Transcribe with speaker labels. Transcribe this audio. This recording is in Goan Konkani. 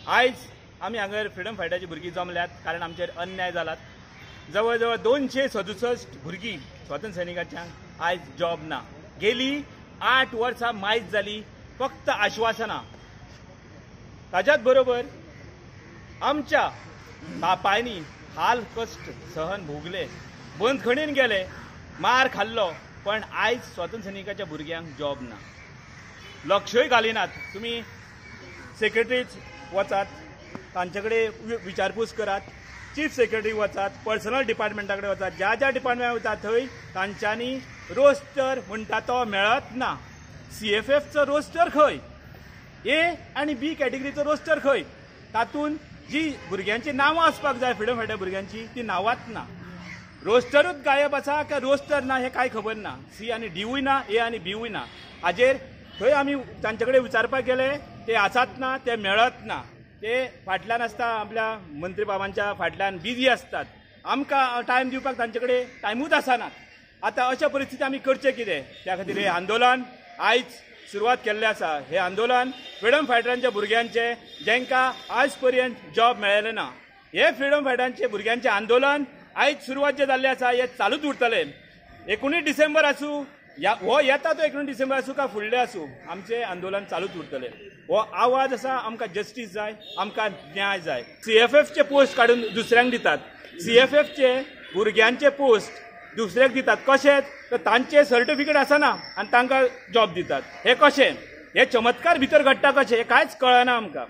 Speaker 1: आयज आमी हांगर फ्रिडम फायटराची भुरगीं जमल्यात कारण आमचेर अन्याय जालात. जवळ जवळ 267 भुरगीं स्वातंत्र्य सैनिकांच्यांक आयज जॉब ना. गेली 8 वर्सां मायज जाली, फक्त आश्वासनां. ताच्याच बरोबर आमच्या बापायनी हाल कश्ट सहन भोगले, बंदखणीन गेले, मार खाल्लो, पण आयज स्वातंत्र्य सैनिकाच्या भुरग्यांक जॉब ना. लक्षूय घालिनात. तुमी सेक्रेटरीच वचात, तांचे कडेन विचारपूस करात, चीफ सेक्रेटरी वचात, पर्सनल डिपार्टमेंटा कडेन वचात, ज्या ज्या डिपार्टमेंटात वतात थंय तांच्यांनी रोस्टर म्हणटा तो मेळत ना. CFFचो रोस्टर खंय, ए आनी बी कॅटेगरीचो रोस्टर खंय, तातूंत जी भुरग्यांची नांवां आसपाक जाय फ्रिडम फायटर भुरग्यांची ती नांवांच ना. रोस्टरूच गायब आसा काय रोस्टर ना हें कांय खबर ना. सी आनी डीवूय ना, ए आनी बीवूय ना. हाजेर थंय आमी तांचे कडेन विचारपाक गेले, ते आसात ना, ते मेळत ना. ते फाटल्यान आसता, आपल्या मंत्री बाबांच्या फाटल्यान बिजी आसतात. आमकां टायम दिवपाक तांचे कडेन टायमूच आसना. आतां अशा परिस्थिती आमी करचें कितें? त्या खातीर हें आंदोलन आयज सुरवात केल्लें आसा. हें आंदोलन फ्रिडम फायटरांच्या भुरग्यांचें, जांकां आज पर्यंत जॉब मेळ्ळें ना, हे फ्रिडम फायटरांचे भुरग्यांचें आंदोलन आयज सुरवात जें जाल्लें आसा हें चालूच उरतलें. 19 डिसेंबर आसूं, या हो येता तो 19 डिसेंबर आसूं काय फुडलें आसूं, आमचें आंदोलन चालूच उरतलें. हो आवाज आसा, आमकां जस्टीस जाय, आमकां न्याय जाय. CFFचे पोस्ट काडून दुसऱ्यांक दितात, CFFचे भुरग्यांचे पोस्ट दुसऱ्याक दितात. कशें? तर तांचे सर्टिफिकेट आसना आनी तांकां जॉब दितात. हें कशें? हे चमत्कार भितर घडटा कशें हें कांयच कळना आमकां.